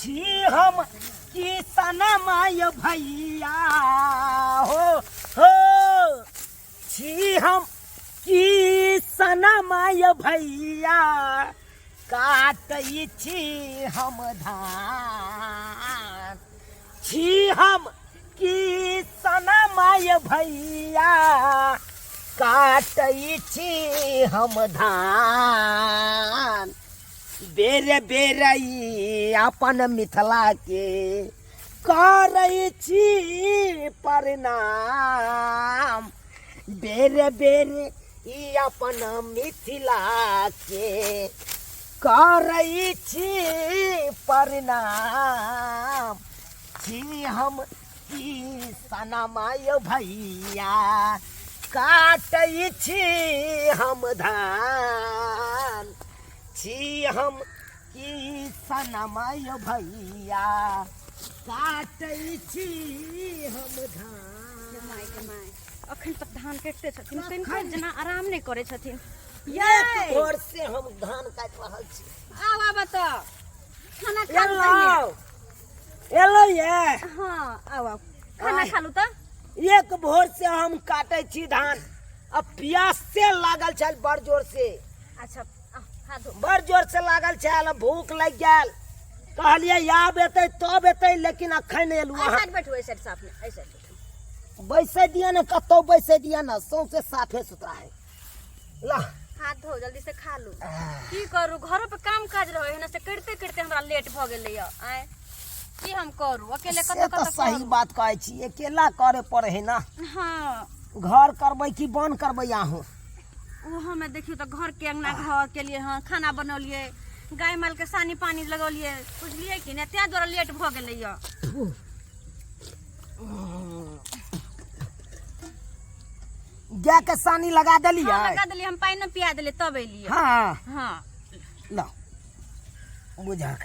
छी हम किसान my भैया हो हो। छी हम किसान my भैया, काटै छी हम धान। छी हम किसान my भैया, काटै छी हम धान। बेर बेर ई अपन मिथिला के करै छी प्रणाम। बेर बेर ई अपन मिथिला के करै छी प्रणाम। छी हम किसान my भैया, काटै छी हम धान। छी हम किसान my भैया, काटै छी हम धान। My के my, अखन तक धान काटिते छथिन, तनिको जेना आराम नहि करै छथिन। एक भोर से हम धान काटि रहल छी। आब आब तऽ खाना खा लू पहिने। एलौ एलौ ये। हाँ, आब आब खाना खा लू तऽ। एक भोर से हम काटै छी धान, आ प्यास से लागल छल बड़ जोर से। अच्छा, आ, हाथ धो। बड़ जोर से लागल छल, भूख लागि गेल। कहलियै आब एतै तब एतै, लेकिन अखन एलहुँ। एहि अहाँ साइड बैठू, एहि साइड साफ नहि, एहि साइड बैठू। बैसै दिअ ने, कतौ बैसै दिअ ने, सौंसे साफे सुथरा है। ला हाथ धो, जल्दी से खा लू। की करू, घरो पे काम काज रहे है ना, से करते करते हमरा लेट भ गेलै य। आय की हम करू अकेले? से कत तऽ कत सही करू? बात कहै छी, अकेला करे पड़े है ना। हाँ। घर करबै कि बन करबै अहूँ? ओहो में देखियो तऽ घर के अंगना घर के लिए, हाँ, खाना बनौलिए, गाय माल के सानी पानी लगौलिए, बुझलिए कि नहीं? तें दुआरे लेट भ गेलै य। गाय के सानी लगा देलियै? हाँ, लगा देलियै हम, पानि पिया देलियै तब एलियै। हाँ। हाँ। ला बुझक,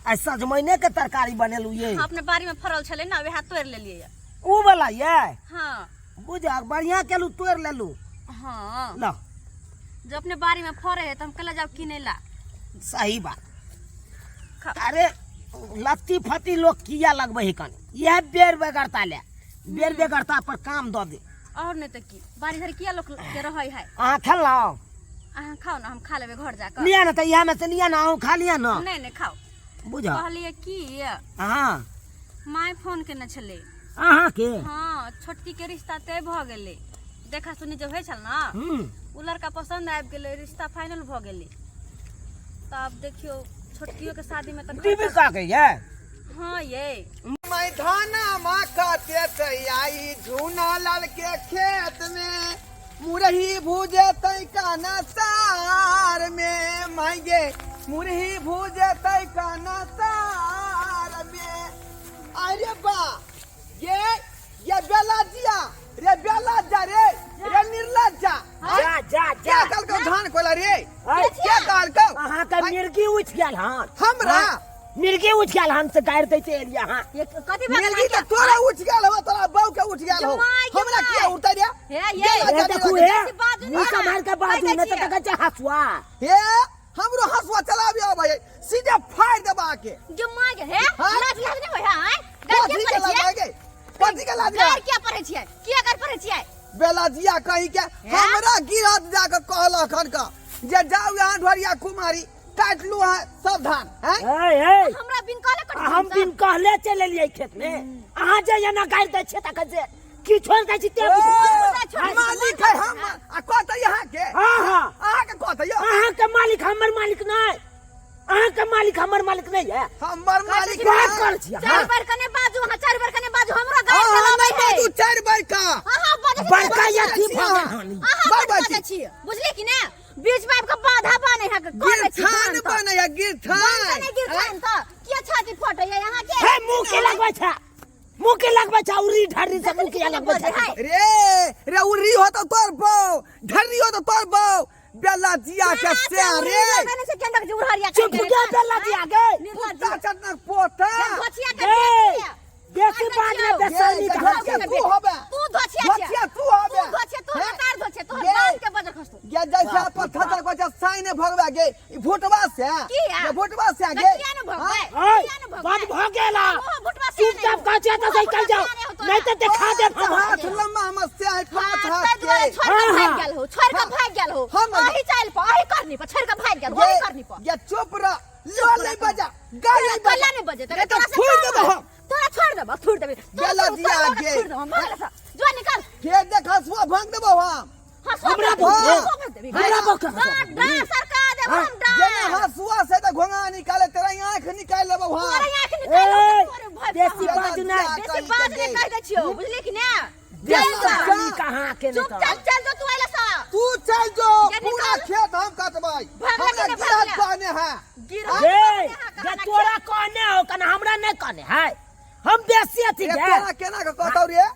आइ सजमैने के तरकारी बनेलू ये? हाँ, अपने बाड़ी में फड़ल छलै ना, वएह तोड़ि लेलियै यऽ। ऊ वाला ये? हाँ। बुझक, बढ़िया केलू तोड़ि लेलू। हाँ। ला। जब अपने बाड़ी में फड़े है तऽ हम कला जाब किनै ला? सही बात। खा। अरे लत्ती फत्ती लोग किया लगबै है कनी, इएह बेर बेगरता ले, बेर बेगरता पर काम दऽ दे। और नहीं तऽ की, बाड़ी झाड़ी किया लोग के रहै है? अहाँ खेलहुँ? अहाँ खाओ ना, हम खा लेबै घर जाकऽ। लिअ ने तऽ, इएह में से लिअ ने, अहूँ खा लिअ ने। नहीं नहीं, खाओ। बुझ कहलियै की, हाँ, my phone केने छलै। अहाँके? हाँ, छोटकी के रिश्ता तय भऽ गेलै। देखा सुनी जे होइ छल ना, उ लड़का पसंद आबि गेलै, रिश्ता फाइनल भऽ गेलै। तऽ आब देखियौ, छोटकियो के शादी में तऽ खर्चा- दीपिका के ये? हाँ ये। मैं धाना माँ काटे तैयारी झूना लाल के खेत में, मुरही भूजे तै काना सार में, माई गे मुरही भूजे तै काना सार में। अरे बा ये बेला जिया रे, बेला जा रे, रे निर्लज्जा। जा जा। क्या जा। कहल को धान कोला रे? ऐ, क्या कहल को? अहाँके मिर्गी उठि गेल हन। हमरा? मिर्गी उठि गेल हन से गारि दैते एलियै अहाँ। ये कथी भऽ गेल? मिर्गी तऽ तोरा उठि गेल हो, तोरा बहू के उठि गेल हो। जमाइ, हमरा जमाइ। किया उठतै रे? हे ये। गेला ए जा देखू रे। हे, बेसी बाजू मुँह नहि। सम्हारि के बाजू, कहि दै नहि तऽ छियै। देखै छै हँसुआ। हे, हमरो हंसुआ चलाबे आबै है, सीधे फाड़ देबा के। जमाइ के हे। हाँ? लाज लाज नहि होइ है? आँय, गारि कथी किया के पढ़ै लाज छियै? गे? कथी के लाज? गारि किया पढ़ै छियै? किया गारि पढ़ै छियै? बेला जिया कहीं के, हमरा गिरहत जाके कहलक हन का जे जाउ यहाँ ढोरिया कुमारी काट लू है सब धान हैं। ए ए, हमरा बिन कहले कट? हम बिन कहले चलि एलियै खेत में, अहाँ जे एना गारि दै छियै तखन जे की छोड़ि दै छी ते बुझू। ए, मालिक है हम आ कहते यहाँ के। हाँ हाँ। अहाँ के कहते यौ? अहाँके मालिक हमर मालिक नहि, अहाँके मालिक हमर मालिक नहि है। हमर मालिक बात कर छी चारि अहाँ। बार कने बाजू अहाँ, चारि बार कने बाजू, हमरो गारि अहाँ चलाबै नहि है। बाजू चारि बार का। अहाँ बाजै छी, बड़का बाजै अथी छी। भऽ गेल हन ई। अहाँ बाजै बड बाजै छी। छी, बुझलियै कि ने? बीच में आबि कऽ बाधा बनै है, करै छी गिरथान धान तऽ। बनै है गिरथान। बनै गिरथान तऽ किया छाती फटैया अहाँके? हे, मुँह के लगबै छै, मुँह के लगबै छै, उरी ढर्री से मुँह के लगबै छै। रे रे, उरी हो तो तोर बौ, ढर्री हो तो तोर बौ, बेला जिया के से रे। चुप गे बेला जिया गे। कुत्ता चटना पोता। गे बेसी बात ने बेसरमी गे, के हाथ। धोचिया तू होबे। तू धोचिया छियै। धोचिया तू होबे। तू धोचिया, तोहर हैं? कतार धोचिया, तोहर गे। बाप के बजर खसतो। गे जैसा पत्थर को साइने भगवा गे, ई भोटवा से। किया? ये भोटवा से गे। किया ने भगबै? ऐ, किया ने भगबै? बात भऽ गेल आ। ओहो भुटवा से चुपचाप कह छै एतऽ से निकल जाओ नहीं तो देखा दे पाँच हाथ लम्बा हमर से है पाँच हाँ, हाथ ताहि दुआरे के छोड़ के हाँ, भागि हाँ। गेल हो छोड़ के भागि गेल हो हम- अही चालि पर अही करनी पर छोड़ के भागि गेल हो अही करनी पर ये चुप रह लो नहीं बजा गाय नहीं बजा कल्ला नहीं बजे नहीं तो छोड़ देबो हम तोरा छोड़ देबो छोड़ देबे गेला दिया गे। छोड़ देबो भागल सा जो निकल के देख हसुआ भांग देबो हम हंसुआ हमरा भाग देबी, बोल। हंसुआ भाग देबी। हमरा बोल के हंसुआ डाँट, डाँट, सरका देबो हम जेना डाँट। हसुआ से तो घोंघा निकाले तेरा आँख निकाल लेबो हम तोरा आँख निकाल लेबो, ए, तोरे भय बेसी पाहु। बाज नहि। बेसी बाज नहि कहि दै छियौ, बुझली कि ने? गेला चल जा। बेसरमी कहाँ के नहीं तो चुपचाप चल जो तू अइला सा। तू चल जो ये पूरा निकाल। खेत हम कटबै भागले हमरा कि नहि गिरहत भागले? कहने है गिरहत ए कहने है, जे कहना तोरा कहने हो कने हमरा नहीं कहने है हम बेसी अथी ये गे तोरा केना के कहतौ रे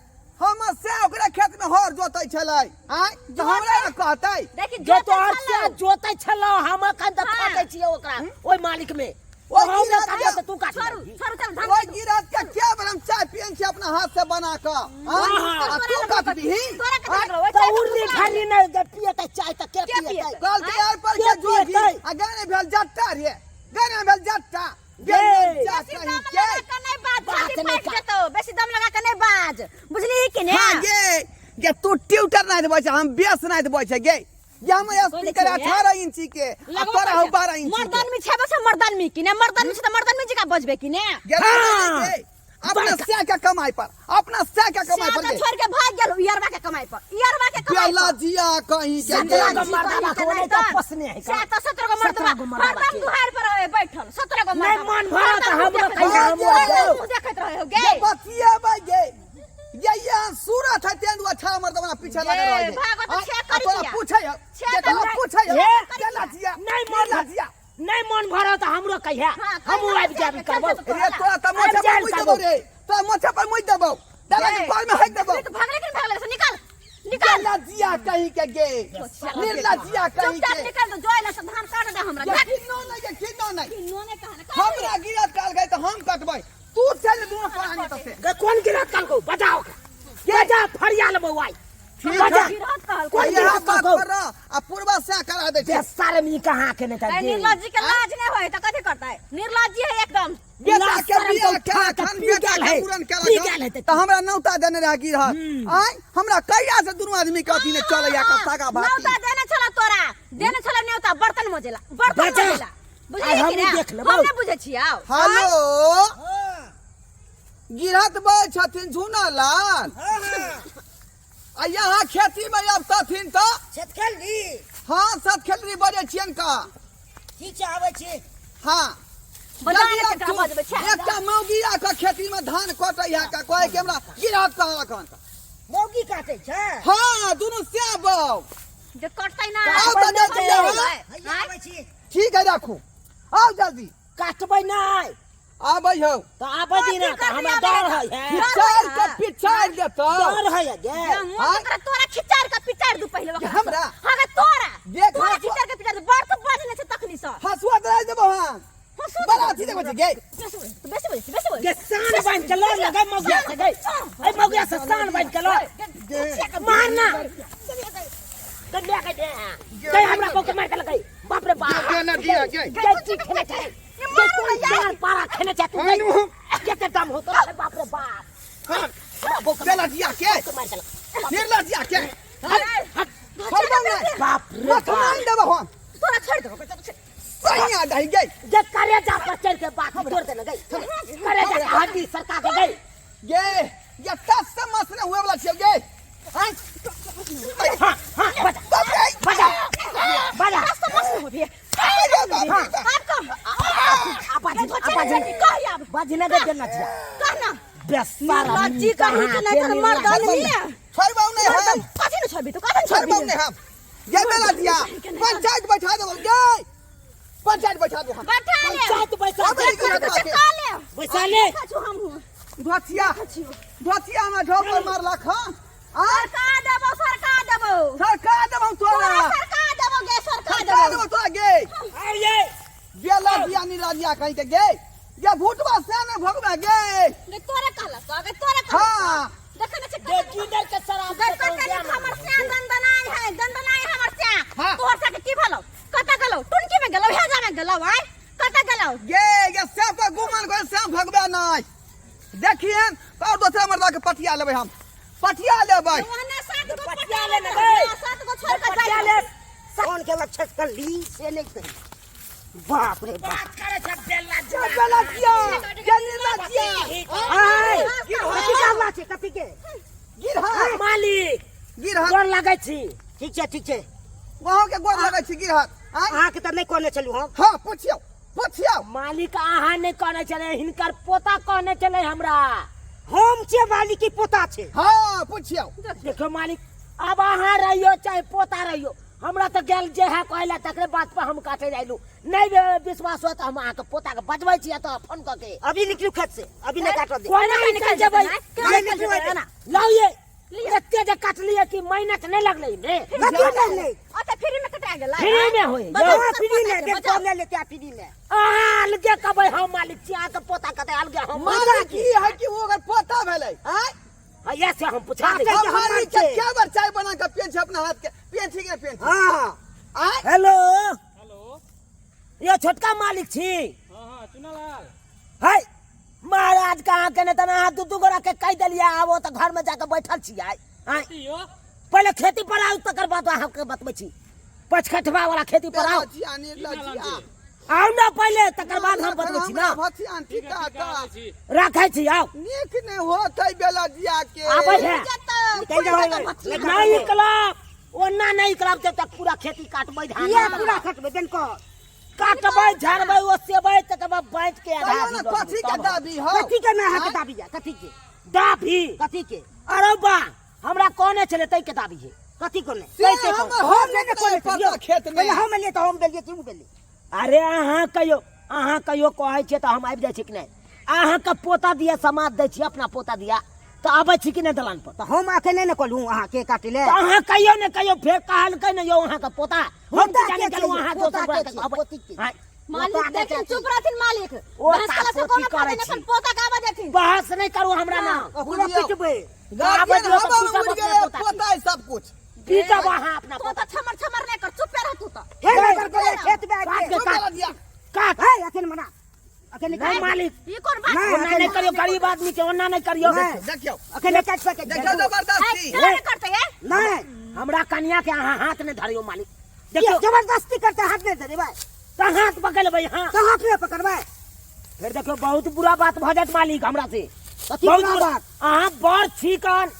हम से ओकरा खेत में हर जोतै छलै आँय तऽ हमरा ने कहतै देखी जे जोतै तोहर से छलौ। जोतै छलौ हम एखन तऽ हाँ। काटै छियै ओकरा ओहि मालिक में ओहि हम नहि गिरहत काटब तऽ तू काट छोड़ू लेबही। छोड़ू चल धान ओहि गिरहत के क्या बेर हम चाय पियन छी अपना हाथ से बना कऽ आँय हाँ। आ तू काटबिही तोरा कथी लगलौ? ओहि तऽ चाय के उर्नी भुसला खाली नहि जे पियतै चाय तऽ के के पियतै पियतै? कहलकै यार पर के के जोगी पियतै? आ गाने भेल जट्टा रे गाने भेल जट्टा गे। बेसी दम लगा के नहि बाज, बात छाती नहि फाटि जेतौ। बेसी दम लगा के नहि बाज बुझली कि ने हाँ गे गे तू ट्यूटर नहीं देबै छै हम बेस नहीं देबै छै गे ये हमर स्पीकर छियै? 18 इंची के आ लगबो तोरा हौ करै छै। 12 इंची के मर्दानमी छै बस मर्दानमी कि ने मर्दानमी छै तऽ मर्दानमी जकाँ बजबै कि ने गे हाँ। गे, अपना बड़का। से के कमाई पर अपना से के कमाई पर से गे छोड़ के भाग गेल इयरवा के कमाई पर इयरवा के कमाई बेला पर जिया कहीं के सत्रह गे गो मर्दाबा के ओने तऽ पोसने है से तऽ 17 गो 17 मर्दबा गो मर्दबा हरदम के। दुहार पर रहे बैठल 17 गो नहि मर्दबा मन भरत हरदम हमरो मुँह कहिया देखैत हम रहे जाउ। मुँह देखैत रहे हो गे ये बतिएबै गे ये यहाँ सूरत है तेंदुआ छा मर्दबा पीछे लगा गे, रहा है भागो तऽ छेक करी तोरा दिया। पूछै है छेक जे तोरा करी। पूछै है हे? बेला जिया नहि मन बेला जिया नहि मन भरत हमरो कहिया हाँ, हमहूँ कहिया आबि जाबी चल करबौ जेतौ। रे तोरा तऽ मोछा पर आबि मुइ जायल देबौ रे तोरा मोछा पर मुइ देबौ दादा के गे। कॉल में हक देबौ नहीं तो भागले कि नहीं भागले से निकल निकल निर्लज्जिया कहीं के गे निर्लज्जिया कहीं चुपचाप के निकल जो आइला से धान काट दे हमरा ये किन्नो नहीं ये किन्नो नहीं किन्नो ने कहना हमरा गिरत काल गए तो हम कटबै तू चल दुनो प्राणी तो से गे कोन गिरत कल को बजाओ के बजा फरियाल बौआई ठीक बजा है। गिरहत कहल कोन यहाँ गिरहत बात कहल कर रहा आ पूर्वा से करा दे छै बेसरमी कहाँ के नहीं नहीं निर्लज्जी के लाज नहीं होय तो कथी करता है निर्लज्जी है एकदम बेटा के लाज शरम बियाह तो उठा केला के खान पी बेटा गेल के है, मुड़न पी गेल केला है ते। तऽ हमरा नौता देने रहे गिरहत आय हमरा कहिया से दुनू आदमी के अथी ने चलैया का सागा भाती न्योता देने छला तोरा देने छला न्योता बर्तन मजेला बर्तन बजा। मजेला बुझलियै आइ कि हमहूँ ने देख लेबौ। हम नहि बुझै छियै आउ हेलो गिरहत बजै छथिन झूना लाल आ यहाँ खेती में अब तथिन तऽ छतखली हाँ सतखेलरी बजै छियन का की चाहबै छी हाँ बजा यदि ने आब ककरा तू बजबै छै। एकटा मौगी आ कऽ खेती में धान कटै है का कहै के हमरा गिरहत कहलक हन मौगी काटै छै हाँ दुनू से बाउ जे कटतै ना आउ तऽ जल्दी आउ। हैया आबै छी ठीक है राखू आउ जल्दी काटबै नहि आबै हौ तऽ आबै दिन कथी तऽ हमरा करबै डर आबै है हे। पिछाड़ के पिछाड़ देतौ डर है गे तोरा खिचार के पिचार दू पहिले ओकरा। हमरा? हाँ गे तोरा देख तोरा हँसुआ- खिचार के पिचार दू बड़ तू बजने छै तखनी से हसुआ दराज देबो हम हँसुआ बड़ा अथी देखो छै गे बेसी बोलै छै, बेसी बोलै छै, बेसी बोलै गे छै। शान बान्हि के लड़ लगे मौगिया से गे ए मौगिया से शान बान्हि के लड़ गे मारना गंडिया के दे गई हमरा को के मार के लगे बाप रे बाप गे ना दिया गे गे की खेने छै गे कोन चार पारा खेने छै तू हानु। केते दम हो तोरा रे बाप रे बाप हां हमरा बो के बेला दिया के के मार के लगे निर्ला दिया के अरे, छोड़बो नहीं बाप रे मत बाप मान देबो हम तोरा छोड़ देबो तोरा छोड़ सही दही गे जे करेजा पर चढ़ के बात तोड़ देने गई करेजा के हड्डी सरका के गई गे ये टस से मस ने हुए वाला छियो गे आय हाँ हाँ बजा बाप रे बजा बजा मस्त मस्त हो भी अरे बाप रे बाप। आब कह आ बाजी गे आ धोचे बाजी ने कह आब बाजी ना दे देना छिया कह ना बेसारा निर्लज्जी कहीं के नहीं तर मर्दान मिया छोड़बो नहीं हम मर्दान कथी ने छोड़बी तू कथी ने छोड़बो छोड़बी नहीं हम गे बेला दिया पंचायत बैठा देबो गे पंचायत बैठा दो हम बैठा ले पंचायत बैसा अब दे नहीं गिरहत चका ले बैसा ले खाछु हम हूँ धोतिया धोतिया में ढोप पर मारलक हन आ सरका देबो सरका देबो सरकार देबो तोरा तोरा सरका देबो गे सरका सरकार देबो देबो तोरा गे आइए बेला दिया निराजिया कहीं के गे ये भूतवा से ने भगवे गे गे तोरा कहलक गे तोरा कहलक हाँ। देख ने छै दे किधर के शराब गे कते नीक हमर स्या दंदनाई है दंदनाई हमर स्या हाँ। तोहर साथे की भेलौ कत गेलौ टुनकी में गेलौ हेजा में गेलौ आय कत गेलौ गे ये से पर गुमान को से भगवे नहि देखियन और दोसरा मर्दा के पटिया लेबै हम पटिया लेबै ओहने सात गो पटिया पटिया ले लेने लेबै। हाँ, सात गो छोड़ के पटिया जाय ले कौन के लक्षण कर ली से नहीं करी बाप रे बाप बात करे छै बेला जा बेला जिया जा नीला जिया आय कथी के हल्ला छै कथी के गिरहत मालिक गिरहत गोर लागै छी ठीक छै ठीक छै वहाँ के गोर लगै छी गिरहत आँय अहाँके तऽ नहि कहने छलहुँ हम हाँ पुछियौ पुछियौ मालिक अहाँ नहि कहने छलै हिनकर पोता कहने छलै हमरा हम छियै मालिक की पोता छै हाँ पुछियौ देखियौ मालिक आब अहाँ रहियो चाहे पोता रहियो हमरा तऽ गेल जे है कहला तकरे बात पर हम काटे जाइलू नहि विश्वास हो तऽ हम अहाँके पोता के बजबै छी तऽ फोन कऽ के अभी निकलू खेत से अभी नहीं काटऽ दे कोना निकल जेबै नहि निकलू एना लाउ ये एते जे काटलियै कि मेहनत नहि लगलै ने कथी नहि ले ओते फ्री में कटा गेलै फ्री में होय बताउ, हाँ, फ्री में देख बचाउ। कम ले लेते फ्री में अहाँ अलगे कहबै हम मालिक छी अहाँके पोता कहतै अलगे हम मालिक की है कि वो अगर पोता भेलै आँय हाँ, ये से हम पूछा दे हम हम मालिक के मालिक क्या बार चाय बना के पियन छी अपना हाथ के पियन छी के पियन छी हाँ आँय हेलो हेलो यो छोटका मालिक छी हाँ हाँ चुनालाल है महाराज कहाँ के ने तना अहाँ दू दू गोरा के कहि देलियै आब ओ तऽ घर में जाके बैठल छी आइ आँय कथी यो पहिले खेती पर आउ तकर बाद अहाँके बतबै छी पचखटवा वाला खेती पर आउ भचिया निर्लज की आ आउ ने पहिले तकर बाद हम बतबै छी ना भचिया ठीक है ठीका ठीक है आबै छी राखै छी आउ नीक नहि होतै बेलजिया के आबै है निकल जाओ नहीं निकलब ओना नहीं निकलब जब तक पूरा खेती काटबै धान ये पूरा खटबै देन को काटबै झाड़बै ओसेबै तकर बाद बाँटि के आधा कहियो ने आधी दऽ कथी देबै के तब। दाबी हौ कथी के ना हाथ दाबी जा कथी के दाबी कथी के अरे बा हमरा कोने छलै तै के दाबी है कथी को नहीं से हम हम हम नहीं नहि कोने पड़ता खेत में पहिले हम लिए तऽ हम देलियै कि ओ देलियै अरे अहाँ कहियो अहाँ कहियो कहै छियै तऽ हम आबि जाइ छी कि नहि अहाँके पोता दिया समाज दै छी अपना पोता दिया तऽ आबै छी कि नहि दलान पर तऽ हम अखन नहि ने कहलहुँ अहाँके काटै ले तऽ अहाँ कहियो ने कहियो फेर कहलकै ने यौ अहाँके पोता हम पोता की जाने के गेलहुँ छियै? अहाँ पोता दोसर के गोरा के छियै? कहबै। पोती के। आँय, मालिक पोता के देखिन चाची। चुप रहथिन मालिक ओ बहस कला से पोती कोनो करै फायदा नहि छी। अपन पोता के आवाज देथिन बहस नहि करू हमरा ना ओकरो पिटबै गार्जियन आबै दियौ तऽ हवा में पीटब उड़ अपना गेलै पोता के। पोता है सब कुछ पीटब अहाँ अपना तू पोता तऽ छमर छमर नहि कर चुप रह तू तऽ हे नगर के खेत में काट आबि के चुप काट बेलजिया काट हे अखन मना अखन नहीं मालिक ई कोन बात नहि, ओना नहि करियौ गरीब आदमी के ओना नहि करियौ नहि। देखियौ अखन नहि काटि सकै देखियौ जबरदस्ती केना नहि करतै हे नहि हमरा कनिया के अहाँ हाथ नहि धरियौ मालिक देखियौ देखियौ जबरदस्ती करते हाथ नहि धरेबै तऽ हाथ पकड़बै हाँ तऽ हाथ नहि पकड़बै फेर देखियौ बहुत बुरा बात भऽ जायत मालिक हमरा से कथी बहुत बुरा बुरा बात? अहाँ बड़ छी कन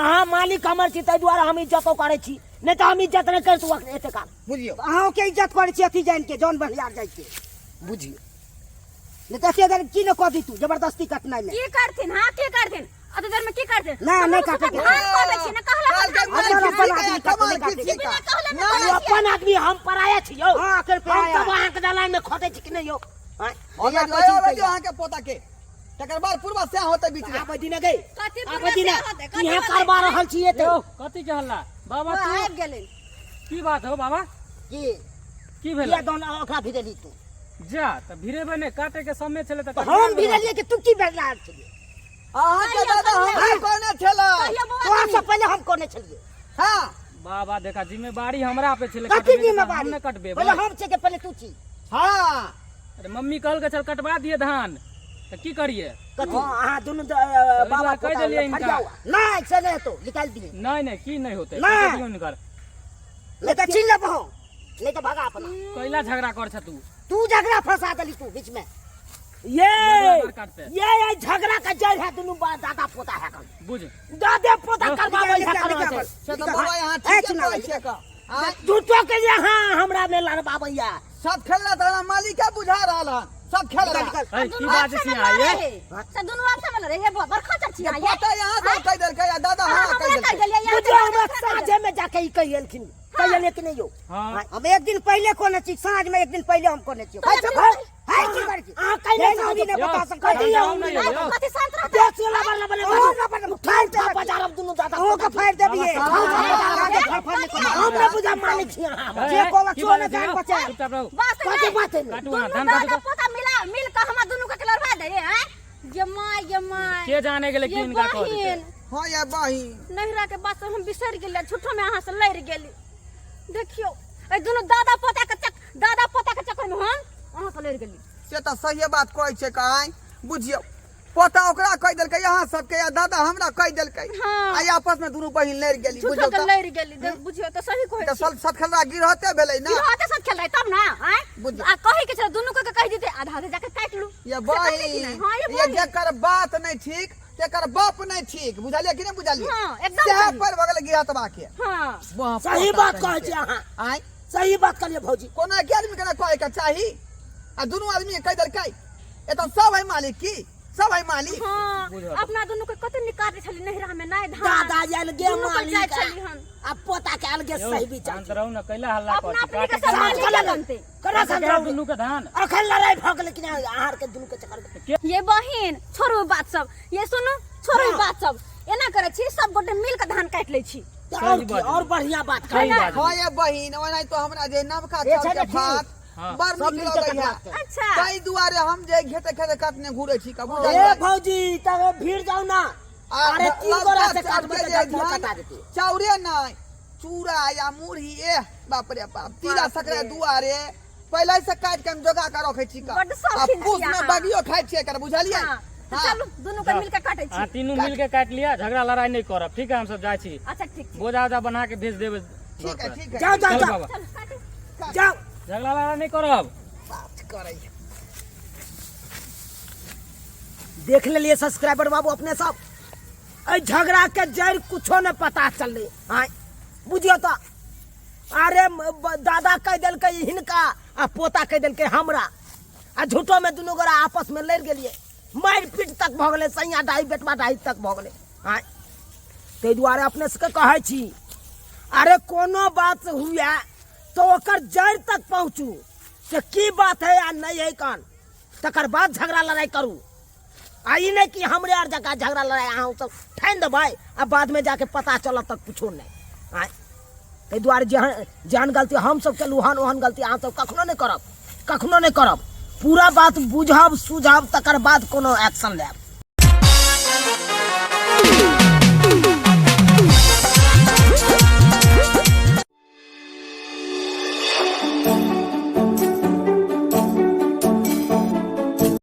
अहाँ मालिक हमर छी ताहि दुआरे हम इज्जतो करै छी नहि तऽ हम इज्जत नहि करितहुँ एखन एते काल बुझियौ अहूँके इज्जत करै छी अथी जानि के जौन बनिहार जाइ के बुझियौ नहि तऽ एते देर की ने कऽ दी तू जबरदस्ती कटनाइ मे की करथिन हां की करथिन अते देर में की करथिन नहि, नहि हम काटै के। धान कऽ दै छी ने कहला काल के अपन माल अपन खींची आदमी गया, कमाल काटै, काटै। खींची बिना का। कहले नहि नहीं, यौ, अपन आदमी हम पराया छी यौ हाँ, अखन हम पराया। तब अहाँके दलान मे खटै छी कि नहि यौ आँय? अगर आबै दियौ अहाँके पोता के तकर बाद पूर्वा से होतै बीच में आबै दिने गई कथी आबै पूर्वा दिने से होतै, कथी इहाँ होतै? करबा रहल छी एते यौ कथी के हल्ला बाबा ओ तू आबि गेलै की बात हो बाबा की की भेल किया दौन ओकरा भिरेली तू जा तऽ भिरेबे नहि काटे के समय छलै तऽ तऽ हम भिरेलियै कि तू की भिरला छलियै अहाँके दादा हमरा कहने छलै कहियो बौआ तोरा से पहिले हम कोने छलियै हाँ बाबा देखा जिम्मेवारी हमरा पे छलै कथी कटबे के तऽ हम जिम्मेवारी नहि कटबेबै पहिले हम छै कि पहिले तू छी हाँ अरे मम्मी कहलकै चल कटवा दिए धान तऽ की करिए कथी हाँ अहाँ दुनू बाबा दुआरे कहि पोता देलियै हिनका। फरियाउ। नहि से नहि हेतौ निकालि दिहे नहि नहि की नहि होतै नहि। कटै दियौ हिनकर नहि तऽ छीन लेबो हम नहि तऽ भगा अपना कैला झगड़ा कर छ तू तू झगड़ा फंसा देली तू बीच में ये झगड़ा काटते। ये झगड़ा का जड़ है दुनू दादा पोता है कन बुझ दादे पोता करबाबै है निकाल, कन निकाल, से तऽ बाबा यहाँ ए, ठीके चुनाव कहै छियै का आँय? झूठो के जे हाँ हमरा में लड़बाबैया सब खेल रहा था मालिक बुझा रहा हन सब खेल निकाल रहा निकाल है की दुनू बात आपस छी में अहाँ लड़े ये हे से दुनू आपस में लड़े हे बड़ खचर छी अहाँ ये पोता यहाँ से कहि देलकै आ दादा अहाँ हाँ कहि हमरा कहि देलकै देलियै यहाँ बुझियौ हमरा से हमरा साँझे में जाके ई कहि एलखिन कहि एलियै कि नहि यौ हाँ हम एक दिन पहिले कोने छी साँझ में एक दिन पहिले हम कोने छी तो एक दिन है की करै छी अहाँ कहि नहि हे सकै नौरी छी। ने बता सकै कथी यौ जाउ नहि यौ। कथी शांत रहतै देश वाला बला बला ओ ना बना उठा उठा बाजार दुनू दादा ओ के फाड़ देबिए हम नहि बुझा मालिक छी अहाँ है, जे है, कहलक की सो बाजै ने छी जान यौ? बचाए। चुपचाप रहू बस कथी नहीं। बात है काटू दुनू अहाँ धान दादा काटू तऽ। पोता मिला मिल के हमरा दुनू के लड़वा दे हैं ये माय ये माय के जाने गेलै कि ये हिनका कह देतै बहिन हाँ ये बहिन नैहरा के बात से हम बिसरि गेलियै झूठो में अहाँ से लड़ि गेली देखियौ एहि दुनू दादा पोता के चक दादा पोता के चक्कर में हम अहाँ से लड़ि गेली से तऽ सहिए बात कहै छै काई बुझियौ पोता ओकरा कहि देलकै अहाँ सबके या दादा हमरा कहि देलकै। हाँ। आ आपस में दुनू बहिन लड़ि गेली। झूठो बुझियौ के तऽ लड़ि गेली, देख, बुझियौ तऽ सही कहै तऽ छी। सब सतखलरा गिरहते भेलै ना। गिरहते सब खेल रहे तब ना आँय? बुझियौ। आ कहै के छलै दुनू के कहि देते, आधा आधा जाके काटि लू। ये से कहलियै कि बहिन नहि? हाँ, ये ये बहिन। जेकर बात नहीं ठीक तेकर बाप नहीं ठीक, बुझलियै कि नहीं बुझलियै? हाँ, एकदम सएह सही। पर भऽ गेलै गिरहतबा के। हाँ। वाह, सही पोता बात कहि कहै के। छी अहाँ। आँय? सही बात कहलियै भौजी। कोनो एके आदमी के ने कहै के चाही, आ दुनू आदमी के कहि देलकै। एतऽ सब है मालिक की? सब है मालिक? हाँ, बुझल। अपना दुनू के कते नीक काटै छली नैहरा में, नहि धान। दादा आयल गे दुनू के मालिक जाइ छली हन। आ पोता के अलगे यौ, सही विचार। शांत रहू ने, कैला हल्ला अपना करै छी? अपने के काटै सब के मालिक शांत बनतै। केना शांत काटै रहू? दुनू के धान। अखन लड़ाई भऽ गेलै कि नहि अहाँ आर के दुनू के चक्कर में? ये बहिन छोड़ू बात सब, ये सुनू छोड़ू हाँ। बात सब, एना करै छी सब गोटे मिल के धान काटि लै छी। तऽ और सही की, बात। और बढ़िया बात सही कहलियै। बात। हाँ ये बहिन, ओनाहि तो हमरा जे नवका ये चाउर छै के ने ठीक। भात हाँ। बड़ सब नीक मिलके लगैया। कटबाक चाही। अच्छा। ताहि दुआरे हम जे खेते खेते काटने घुरै छी का, ए बुझलियै? भौजी तब भीड़ जाउ ना। आ अरे तीन गोरा से ललका काटबै चाउर तऽ के जे जल्दी धान, कटा देतै। चाउरे नहि, चूड़ा या मुरही, एह बाप रे बाप, तीरा बाप सकरा रे। दुआरे पहिले से काटि के हम जोगा के रखै छी का। बड्ड शौकीन आ पूस छी में अहाँ। बगियो खाइ छियै एकर, बुझलियै? हाँ, तऽ हाँ। चलू दुनू के मिल के काटै अहाँ छी। तीनू मिल के काटि लिअ, झगड़ा लड़ाई नहि करब, ठीक है? हम सब जाइ छी। अच्छा ठीक छै। बोझा उझा बना के भेज देबै। ठीक है, ठीक है। जाओ जाओ चल जाओ। बाबा। चलू काटू। जाओ। झगड़ा लड़ाई नहि करब। बात करै। देख लेलिए सब्सक्राइबर बाबू अपने सब, एहि झगड़ा के जड़ कुछो नहीं पता चललै। आँय बुझियौ तऽ, अरे दादा कहि देलकै हिनका आ पोता कहि देलकै हमरा, आ झूठो में दुनू गोरा आपस में लड़ि गेलियै, मारि पीट तक भऽ गेलै, सैया डाही बेटवा डाही तक भऽ गेलै। आँय ताहि दुआरे अपने सबके कहै छी, अरे कोनो बात हुए तऽ ओकर जड़ि तक पहुँचू से की बात है आ नहीं है कान, तकर बाद झगड़ा लड़ाई करू। आ ई नहीं कि हमरे आर जकाँ झगड़ा लड़ाई अहाँ सब ठानि देबै आ बाद में जाके पता चलत तक कुछो नहीं। आँय ताहि दुआरे जेहन जेहन गलती हमसब केलहुँ हन ओहन गलती अहाँ सब कखनो नहि करब, कखनो नहि करब। पूरा बात बुझब सुझब तकर बाद कोनो एक्शन लेब।